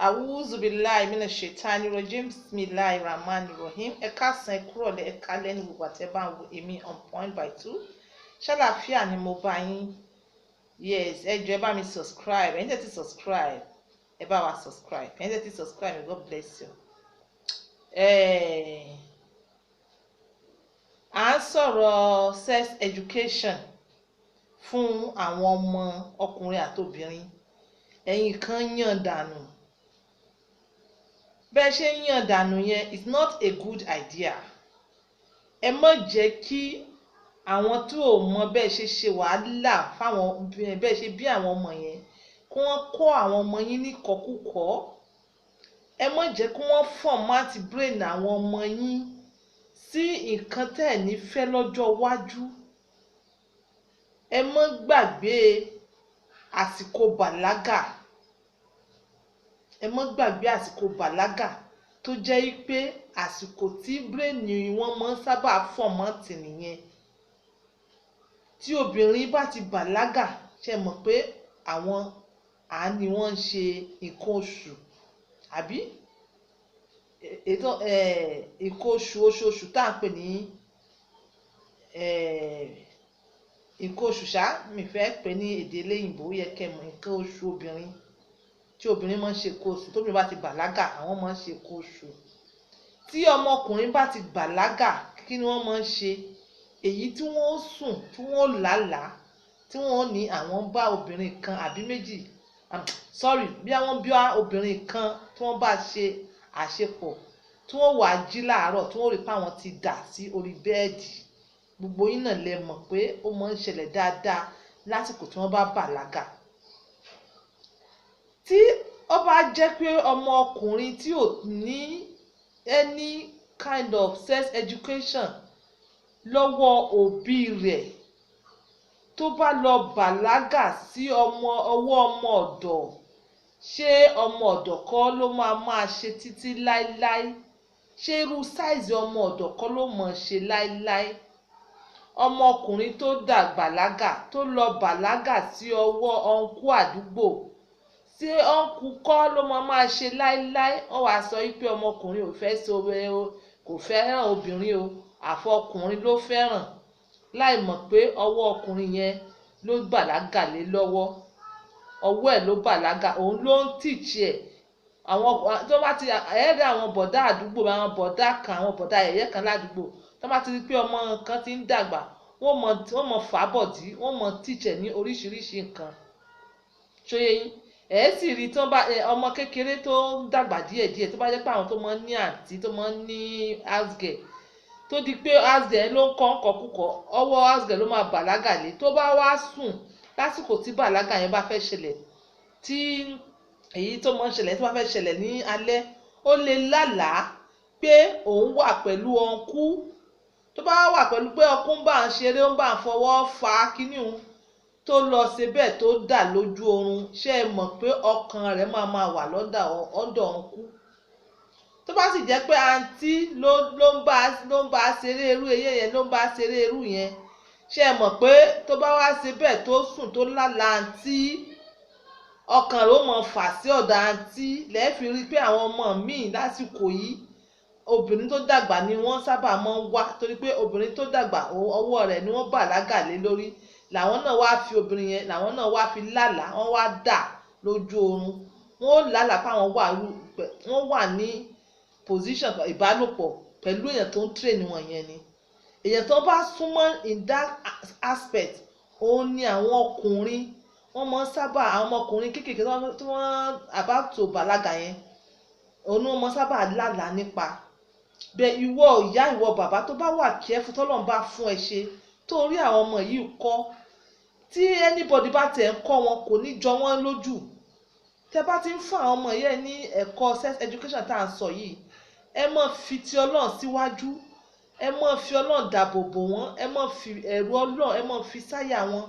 Awuzubilayi mina shaitani rajim, bisimilahi rahman rahim. Ẹ káàsán, ẹ kúrọ̀lẹ́, ẹ kálẹ́ ní gbogbo àti ẹ bá ń wo èmi On Point by Two. Ṣàlàáfíà ni mo bá yín. Yes, ẹ jọ̀ọ́, ẹ bá mi subscribe. Ẹ̀yin tẹ́ ti subscribe, ẹ bá wa subscribe. Ẹ̀yin tẹ́ ti subscribe, God bless you. À ń sọ̀rọ̀ sex education fún àwọn ọmọ ọkùnrin àtobìnrin. Ẹ̀yin kan yàn dànù. Bẹ́ẹ̀ ṣe ń yàn dànù yẹn is not a good idea. Ẹ má jẹ́ kí àwọn tí ò mọ bẹ́ẹ̀ ṣe ṣe wàhálà fáwọn, bẹ́ẹ̀ ṣe bí àwọn ọmọ yẹn, kí wọ́n kọ́ àwọn ọmọ yín ní kọ́kúkọ́. Ẹ má jẹ́ kí wọ́n format brain àwọn ọmọ yín sí nǹkan tẹ́ ẹ̀ ní fẹ́ lọ́jọ́ iwájú. Ẹ má gbàgbé àsìkò bàlágà. Ẹ má gbàgbé àsìkò bàlágà tó jẹ́ pé àsìkò tí brain wọn máa ń sábà format nìyẹn. Tí obìnrin bá ti bàlágà, ṣe mọ̀ pé àwọn àání wọ́n ń ṣe nǹkan oṣù, àbí ètò nǹkan oṣù oṣooṣù tá à ń pè ní nǹkan oṣù ṣá, mi fẹ́ pè ní èdè eléyìnbó, yẹ kẹ́ mọ̀ nǹkan oṣù obìnrin. Tí obìnrin máa ń ṣe nǹkan oṣù, tóbìnrin bá ti bàlágà, àwọn máa ń ṣe nǹkan oṣù. Tí ọmọkùnrin bá ti bàlágà, kí ni wọ́n máa ń ṣe? Èyí tí wọ́n sùn, tí wọ́n lálàá, tí wọ́n ní àwọn bá obìnrin kan àbí méjì, sorry, bí àwọn bí obìnrin kan tí wọ́n bá ṣe àṣepọ̀, tí wọ́n wàá jí láàárọ̀, tí wọ́n rí pé àwọn ti dà sí orí bẹ́ẹ̀dì. Gbogbo yín náà lẹ mọ̀ pé ó máa ń ṣẹlẹ̀ dáadáa lásìkò tí wọ́n bá bàlágà. Tí ó bá jẹ́ pé ọmọ ọkùnrin tí ò ní any kind of sex education lọ́wọ́ òbí rẹ̀, tó bá lọ bàlágà sí ọmọ ọwọ́ ọmọ ọ̀dọ̀, ṣé ọmọ ọ̀dọ̀ kọ́ ló máa máa ṣe títí láéláé? Ṣé irú size ọmọ ọ̀dọ̀ kọ́ ló mọ̀ ṣe láéláé? Ọmọkùnrin tó dà bàlágà, tó lọ bàlágà sí ọwọ́ uncle àdúgbò, ṣé uncle kọ́ ló máa máa ṣe láéláé? Wọ́n wàá sọ wípé ọmọkùnrin ò fẹ́ ṣe o, kò fẹ́ràn obìnrin o, àfọkùnrin ló fẹ́ràn, láì mọ̀ pé ọwọ́ ọkùnrin yẹn ló bàlágà lé lọ́wọ́. Ọwọ́ ẹ̀ ló bàlágà, òun ló ń teach ẹ̀. Àwọn tó bá ti ẹ̀ẹ́dẹ̀, àwọn bọ̀dá àdúgbò, àwọn bọ̀dá kan, àwọn bọ̀dá ẹ̀yẹ kan ládùúgbò, tó bá ti rí pé ọmọ kan ti ń dàgbà, wọ́n mọ fàábọ̀dí, wọ́n mọ teach ẹ̀ ní oríṣiríṣi nǹkan. Ṣóyé yín? Ẹ̀ sì rí tó bá ọmọ kékeré tó ń dàgbà díẹ̀díẹ̀, tó bá jẹ́ pé àwọn tó máa ń ní àǹtí, tó máa ń ní house girl, tó di pé house girl ló ń kọ́ ńkọkúkọ, ọwọ́ house girl ló máa bàlágà lé. Tó bá wá sùn lásìkò tí bàlágà yẹn bá fẹ́ ṣẹlẹ̀, tí èyí tó máa ń ṣẹlẹ̀ tó bá fẹ́ ṣẹlẹ̀ ní alẹ́, ó lè lálàá pé òun wà pẹ̀lú uncle. Tó bá wà pẹ̀lú pé uncle ń bá ń ṣeré, ó ń bá ń fọwọ́ fa kíní òun, tó lọ ṣe bẹ́ẹ̀, tó dà lójú oorun, ṣé ẹ mọ̀ pé ọkàn rẹ̀ máa máa wà lọ́dọ̀ uncle? Tó bá sì jẹ́ pé àǹtí ló ń bá ṣeré irú eyé yẹn, ló ń bá ṣeré irú yẹn, ṣé ẹ mọ̀ pé tó bá wá ṣe bẹ́ẹ̀, tó sùn, tó lálàá àǹtí, ọkàn rẹ̀ ó mọ̀ fà sí ọ̀dọ̀ àǹtí? Lẹ́ẹ̀fi rí i pé àwọn ọmọ míì lásìkò yìí, obìnrin tó dàgbà ni wọ́n sábà máa ń wá, torí pé obìnrin tó dàgbà, ọwọ́ rẹ̀ ni wọ́n bàlágà lé lórí. Làwọn náà wá fi obìnrin yẹn, làwọn náà wá fi lálàá, wọ́n wá dà lójú oorun, wọ́n ó lálàá pé àwọn wà, wọ́n wà ní position ìbálòpọ̀ pẹ̀lú èèyàn tó ń train wọn yẹn ni. Èèyàn tó bá súnmọ́ in that aspect, òun ni àwọn ọkùnrin wọ́n máa ń sábà, àwọn ọmọkùnrin kéékèèké tí wọ́n about to bàlágà yẹn, òun ni wọ́n máa ń sábà lálàá nípa bẹ́ẹ̀. Ìwọ ìyá, ìwọ bàbá tó bá wà careful, tọ́lọ́run bá fún ẹ ṣe, tó rí àwọn ọmọ yìí kọ́, tí anybody bá tẹ̀ ń kọ́ wọn, kò ní jọ wọ́n lójú. Tẹ́ bá ti ń fún àwọn ọmọ yẹn ní ẹ̀kọ́ sex education tá à ń sọ yìí, ẹ má fi ti Ọlọ́run síwájú, ẹ má fi Ọlọ́run dáàbò bò wọ́n, ẹ má fi ẹ̀rù Ọlọ́run, ẹ má fi sáyà wọn.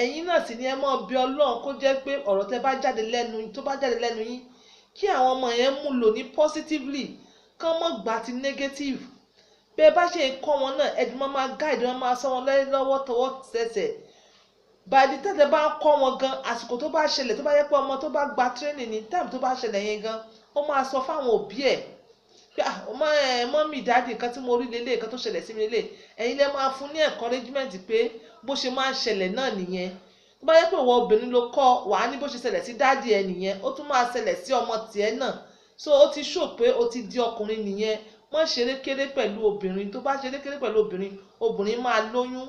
Ẹ̀yin náà sì ni ẹ má bí Ọlọ́run kó jẹ́ pé ọ̀rọ̀ tẹ́ bá jáde lẹ́nu, tó bá jáde lẹ́nu yín, kí àwọn ọmọ yẹn mú lò ní positively, kán mọ́ gbà ti negative. Bẹ́ẹ̀ bá ṣe ń kọ́ wọn náà, ẹ máa máa guide wọn, máa sọ wọn lọ́wọ́ tọwọ́ tẹsẹ̀. By the time tẹ́ bá ń kọ́ wọn gan, àsìkò tó bá ṣẹlẹ̀, tó bá yẹ pé ọmọ tó bá gba training ni, time tó bá ṣẹlẹ̀ yẹn gan, ó máa sọ fáwọn òbí ẹ̀ pé, "Ah, ọmọ ẹ, mummy, daddy, nǹkan tí mo rí lélẹ̀, nǹkan tó ṣẹlẹ̀ sí mi lélẹ̀." Ẹ̀yin lẹ máa fún ní encouragement pé bó ṣe máa ń ṣẹlẹ̀ náà nìyẹn. Tó bá yẹ pé ìwọ obìnrin ló kọ́, wàá ní bó ṣe ṣẹlẹ̀ sí daddy ẹ nìyẹn, ó tún máa ṣẹlẹ̀ sí ọmọ tiẹ̀ náà. So ó ti show pé ó ti di ọkùnrin nìyẹn. Má ṣeré kéré pẹ̀lú obìnrin. Tó bá ṣeré kéré pẹ̀lú obìnrin, obìnrin máa lóyún.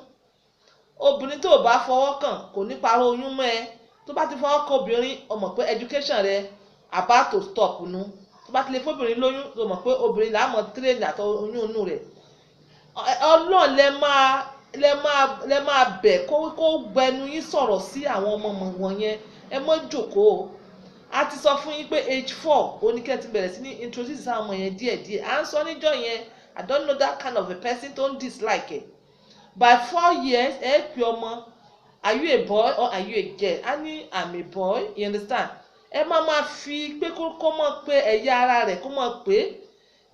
Obìnrin tó o bá fọwọ́ kàn kò ní parọ́ oyún mọ́ ẹ. Tó bá ti fọwọ́ kàn obìnrin, o mọ̀ pé education rẹ about to stop nu. Tó bá ti lè fóbìnrin lóyún, tó mọ̀ pé obìnrin là á mọ̀ train àtọ oyún inú rẹ̀. Ọlọ́run lẹ máa bẹ̀ kó gbẹnu yín sọ̀rọ̀ sí àwọn ọmọ wọ̀nyẹn. Ẹ mọ́ jòkóo. A ti sọ fún yín pé age 4 oníkẹ́ ti bẹ̀rẹ̀ sí ní introduce sáwọn ọmọ yẹn díẹ̀díẹ̀. À ń sọ níjọ́ yẹn, I don't know that kind of a person tó ń dislike ẹ̀. By 4 years, ẹ pè ọmọ, "Are you a boy or are you a girl?" A ní, "I'm a boy." You understand? Ẹ má máa fi pé kó mọ̀ pé ẹ̀yà ara rẹ̀, kó mọ̀ pé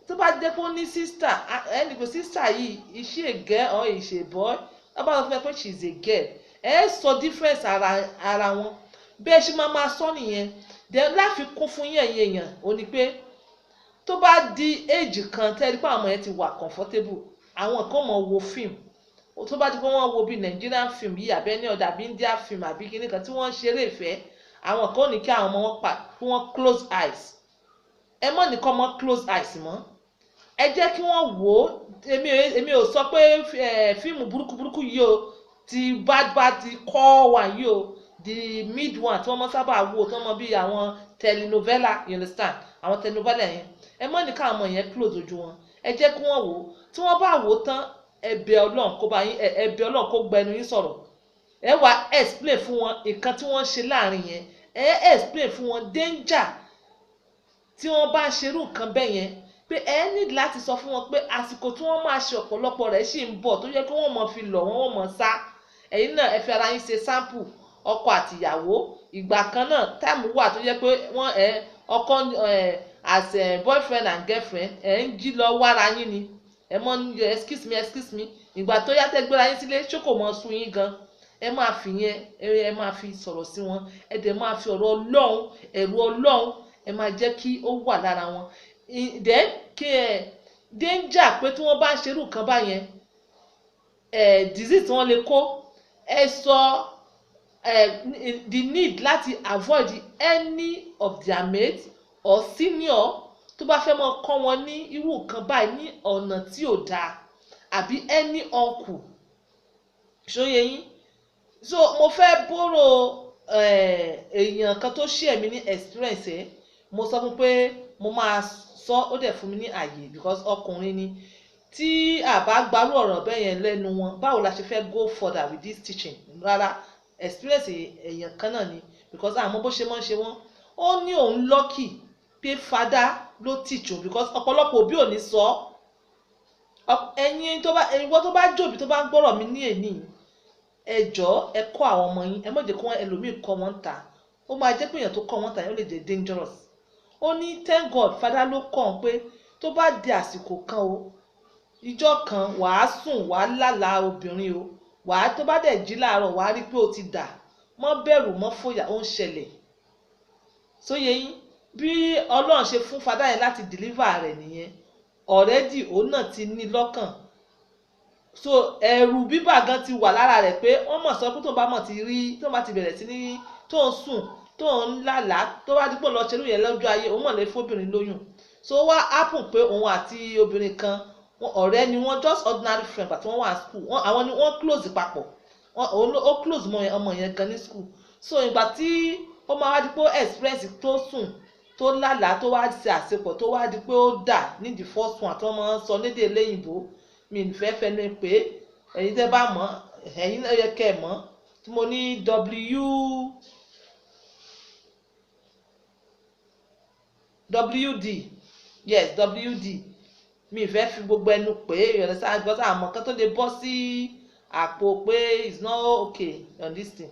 tó bá jẹ́ pé ó ní sister, ẹ ní pé sister yìí, is she a girl or is she a boy? Ẹ bá sọ fún ẹ pé she is a girl, ẹ sọ difference ara wọn. Bí ẹ ṣe máa máa sọ nìyẹn. Then láfikún fún yín, ẹ̀yin èèyàn, ò ní pé tó bá di age kan tẹ́lẹ̀ pé àwọn ọmọ yẹn ti wà comfortable, àwọn kan mọ̀ wo film. Tó bá di pé wọ́n wo bí Nigerian film yìí, àbí ẹni ọ̀dà, àbí India film, àbí kíní kan tí wọ́n ń ṣeré ìfẹ́, àwọn kan ò ní kí àwọn ọmọ wọn pa kí wọ́n close eyes. Ẹ mọ̀ ní kọ́ mọ́ close eyes mọ́, ẹ jẹ́ kí wọ́n wò ó. Èmi ò sọ pé fíìmù burúkú burúkú yìí o, ti bad bad, ti kọ́ wà yìí o, the mid one tí wọ́n mọ́ sábà wò, tí wọ́n mọ̀ bí àwọn telenovela, you understand? Àwọn telenovela yẹn, ẹ mọ̀ ní káwọn ọmọ yẹn close ojú wọn. Ẹ jẹ́ kí wọ́n wò ó. Tí wọ́n bá wò ó tán, ẹ bẹ̀ Ọlọ́run kó bá yín, ẹ bẹ̀ Ọlọ́run kó gbẹnu yín sọ̀rọ̀. Ẹ wá explain fún wọn nǹkan tí wọ́n ṣe láàrin yẹn. Ẹ explain fún wọn danger tí wọ́n bá ń ṣerú nǹkan bẹ́ẹ̀ yẹn, pé ẹ ní láti sọ fún wọn pé àsìkò tí wọ́n máa ṣe ọ̀pọ̀lọpọ̀ rẹ̀ ṣì ń bọ̀, tó yẹ kí wọ́n mọ̀ fi lọ̀ wọ́n, wọ́n mọ̀ sá. Ẹ̀yin náà, ẹ fi ara yín ṣe sample. Ọkọ àtìyàwó ìgbà kan náà, time wà tó yẹ pé wọ́n ẹ ọkọ ẹ as a boyfriend and girlfriend, ẹ ń jí lọ wára yín ni. Ẹ mọ "Excuse me, excuse me." Ìgbà tó yá, tẹ́ gbéra yín sílé, ṣé kò mọ sun yín gan? Ẹ máa fi yẹn, ẹ máa fi sọ̀rọ̀ sí wọn. Ẹ dẹ̀ máa fi ọ̀rọ̀ Ọlọ́run, ẹ̀rù Ọlọ́run, ẹ máa jẹ́ kí ó wà lára wọn. Then kí ẹ danger pé tí wọ́n bá ń ṣerú nǹkan báyẹn, ẹ disease tí wọ́n lè kó, ẹ sọ ẹ the need láti avoid any of their mates or senior tó bá fẹ́ mọ kọ́ wọn ní irú nǹkan báyìí ní ọ̀nà tí ò dáa, àbí any uncle. Ṣóyè yín? So mo fẹ́ borrow èèyàn kan tó share mi ní experience ẹ̀. Mo sọ fún pé mo máa sọ, ó dẹ̀ fún mi ní àyè because ọkùnrin ni. Tí a bá gbarú ọ̀rọ̀ bẹ́ẹ̀ yẹn lẹ́nu wọn, báwo la ṣe fẹ́ go further with this teaching? Rárá, experience èèyàn kan náà ni, because àmọ́ bó ṣe máa ń ṣe wọ́n. Ó ní òun lucky pé father ló teach òun, because ọ̀pọ̀lọpọ̀ òbí ò ní sọ. Ẹ̀yin tó bá, ìwọ tó bá jòbí, tó bá ń gbọ́rọ̀ mi ní èní, ẹ jọ̀ọ́, ẹ kọ́ àwọn ọmọ yín. Ẹ má jẹ́ kí wọ́n ẹlòmíì kọ́ wọn ta. Ó máa jẹ́ pé èèyàn tó kọ́ wọn ta yẹn, ó lè jẹ́ dangerous. Ó ní thank God, father ló kọ́ ọ́n pé tó bá di àsìkò kan o, ìjọ kan, wàá sùn, wàá lálàá obìnrin o, wàá tó bá dẹ̀ jí láàárọ̀, wàá rí pé o ti dà. Mọ́ bẹ̀rù, mọ́ fòyà, ó ń ṣẹlẹ̀. Sóye yín? Bí Ọlọ́run ṣe fún father yẹn láti deliver rẹ̀ nìyẹn. Already òun náà ti ní lọ́kàn, so ẹ̀rù bíbà gan ti wà lára rẹ̀ pé wọ́n mọ̀ sọ pé tóun bá mọ̀ ti rí, tóun bá ti bẹ̀rẹ̀ sí ní tóun sùn, tóun lálàá, tó bá dípò lọ ṣerú yẹn lọ́jọ́ ayé, òun mọ̀ lè fóbìnrin lóyún. So ó wá happen pé òun àti obìnrin kan, ọ̀rẹ́ ni wọ́n, just ordinary friend. Pàtó wọ́n wà school, àwọn ni wọ́n close papọ̀. Òun ó close mọ́ ọmọ yẹn gan ní school. So ìgbà tí ó máa wá di pé experience, tó sùn, tó lálàá, tó wá ṣe àṣepọ̀, tó wá di pé ó dà ní the first one tí wọ́n máa ń sọ lédè eléyìnbó, mi ò fẹ́ fẹnu pé ẹ̀yin tẹ́ bá mọ̀, ẹ̀yin náà yẹ kẹ́ ẹ̀ mọ̀, tí mo ní W WD, yes, WD. Mi ì fẹ́ fi gbogbo ẹnu pé, you understand? Because àmọ́ kan tó lè bọ́ sí àpò pé it's not okay on this thing.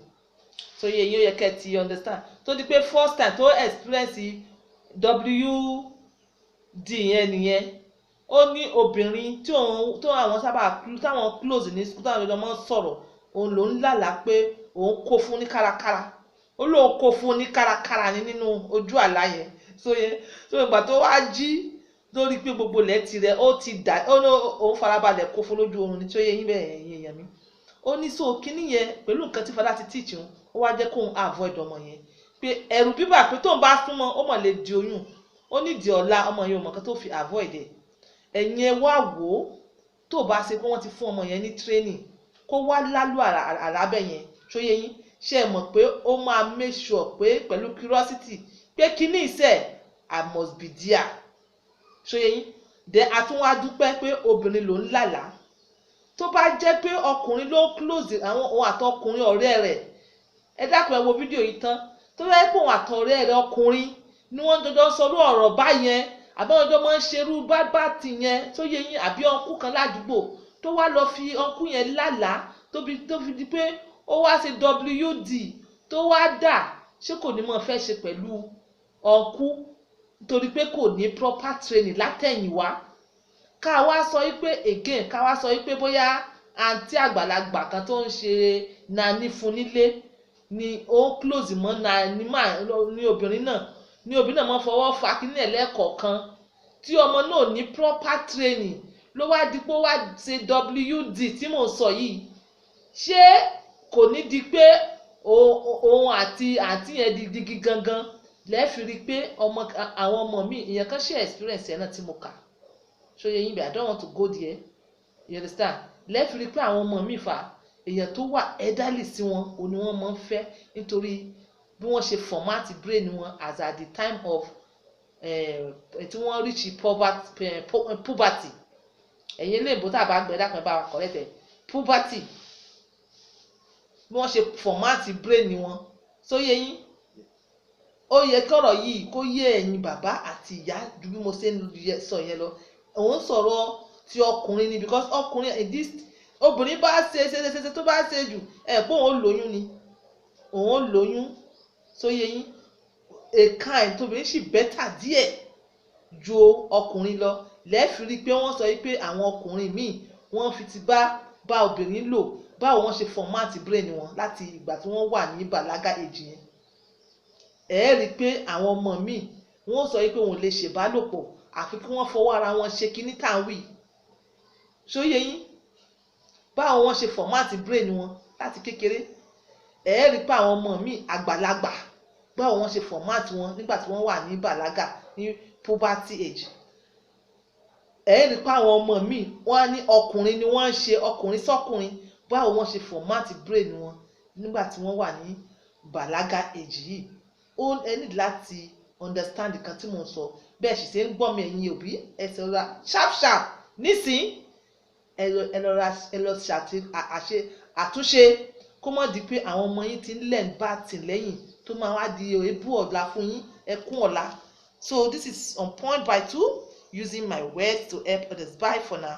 So yẹ yín, ó yẹ kẹ́ ẹ ti understand. Tó di pé first time tó experience WD yẹn nìyẹn. Ó ní obìnrin tí òun tó àwọn sábà táwọn close ní school, táwọn ọmọ sọ̀rọ̀, òun ló ń lálàá pé òun kó fún ní kárakára. Ó lóun kó fún ní kárakára ní nínú ojú àlá yẹn. So yẹn, so ìgbà tó wá jí lórí pé gbogbo ilẹ̀ tirẹ̀ ó ti dà, ó ní òun farabalẹ̀ kó fún lójú oorun ní tí ó yẹ yín bẹ́ẹ̀, ẹ̀yin èèyàn mi. Ó ní so kíní yẹn pẹ̀lú nǹkan tí father ti teach òun, ó wá jẹ́ kóun avoid ọmọ yẹn, pé ẹ̀rù bíbà pé tóun bá súnmọ́, ó mọ̀ lè di oyún. Ó ní di ọ̀la ọmọ yẹn ò mọ̀ kan tó fi avoid ẹ̀. Ẹ̀yin ẹ wá wò ó, tó bá ṣe pé wọ́n ti fún ọmọ yẹn ní training kó wá lálù àlábẹ̀ yẹn, ṣó yé yín? Ṣé ẹ mọ̀ pé ó máa make sure pé pẹ̀lú curiosity pé kíní ìṣe, I must be there? Ṣó yé yín? Then a tún wá dúpẹ́ pé obìnrin ló ń lálàá. Tó bá jẹ́ pé ọkùnrin ló ń close àwọn, òun àtọkùnrin ọ̀rẹ́ rẹ̀, ẹ dákun, ẹ wo fídíò yìí tán. Tó bá jẹ́ pé òun àtọ̀rẹ́ rẹ̀ ọkùnrin ni wọ́n jọjọ ń sọrú ọ̀rọ̀ báyẹn, àbí wọ́n jọ máa ń ṣerú bábà tì yẹn, tó yé yín, àbí uncle kan ládùúgbò tó wá lọ fi uncle yẹn lálàá, tó fi di pé ó wá ṣe WD tó wá dà, ṣé kò ní mọ̀ fẹ́ ṣe pẹ̀lú uncle? Nítorí pé kò ní proper training látẹ̀yìnwá. Ká wá sọ wípé again, ká wá sọ wípé bóyá àǹtí àgbàlagbà kan tó ń ṣe nani fún nílé ni ó ń close mọ́ nani mà ní obìnrin náà, ní obìnrin náà máa fọwọ́ fa kíní ẹ̀ lẹ́ẹ̀kọ̀ọ̀kan, tí ọmọ náà ní proper training, ló wá di pé ó wá ṣe WD tí mò ń sọ yìí, ṣé kò ní di pé òun àti àǹtí yẹn di digi gangan? Lẹ́ẹ̀fi rí i pé ọmọ, àwọn ọmọ mi, ìyẹn kan ṣe experience ẹ̀ náà tí mo kà, ṣó yé yín? Bí I don't want to go there, you understand? Lẹ́ẹ̀fi rí i pé àwọn ọmọ mi fà èèyàn tó wà elderly sí wọn, òun ni wọ́n máa ń fẹ́, nítorí bí wọ́n ṣe format brain wọn as at the time of tí wọ́n reach puberty. Ẹ̀yin ilé ìbò tá a bá gbẹ, dákun, ẹ bá wa correct ẹ̀, puberty, bí wọ́n ṣe format brain wọn. Ṣó yé yín? Ó yẹ kọ́rọ̀ yìí kó yé ẹ̀yin bàbá àti ìyá ju bí mo ṣe ń sọ yẹn lọ. Òun sọ̀rọ̀ ti ọkùnrin ni, because ọkùnrin in this, obìnrin bá ṣe ṣe ṣe ṣe, tó bá ṣe jù ẹ pé òun lóyún ni, òun lóyún. Ṣó yé yín? A kind tóbìnrin sì better díẹ̀ ju ọkùnrin lọ. Lẹ́ẹ̀fì rí i pé wọ́n sọ pé àwọn ọkùnrin míì, wọ́n fi ti bá obìnrin lò, báwo wọ́n ṣe format brain wọn láti ìgbà tí wọ́n wà ní bàlágà age yẹn. Ẹ rí i pé àwọn ọmọ míì, wọ́n sọ pé wọn ò lè ṣèbálòpọ̀ àfi kí wọ́n fọwọ́ ara wọn ṣe kíní tá à ń wí. Ṣó yé yín? Báwo wọ́n ṣe format brain wọn láti kékeré. Ẹ rí i pé àwọn ọmọ míì àgbàlagbà, báwo wọ́n ṣe format wọn nígbà tí wọ́n wà ní bàlágà, ní puberty age. Ẹ rí i pé àwọn ọmọ míì, wọ́n á ní ọkùnrin ni wọ́n ń ṣe, ọkùnrin sọ́kùnrin, báwo wọ́n ṣe format brain wọn nígbà tí wọ́n wà ní bàlágà age yìí. Ó ẹ ní láti understand nǹkan tí mò ń sọ. Bẹ́ẹ̀ sì ṣe ń gbọ́ mi, ẹ̀yin òbí, ẹ ṣọ́ra sharp sharp nísìn. Ẹ lọ ṣàti àṣe àtúnṣe, kó mọ̀ di pé àwọn ọmọ yín ti ń lẹ̀ ń bá tì lẹ́yìn, tó máa wá di èébú ọ̀la fún yín, ẹkún ọ̀la. So this is On Point by Two, using my words to help others. Bye for now.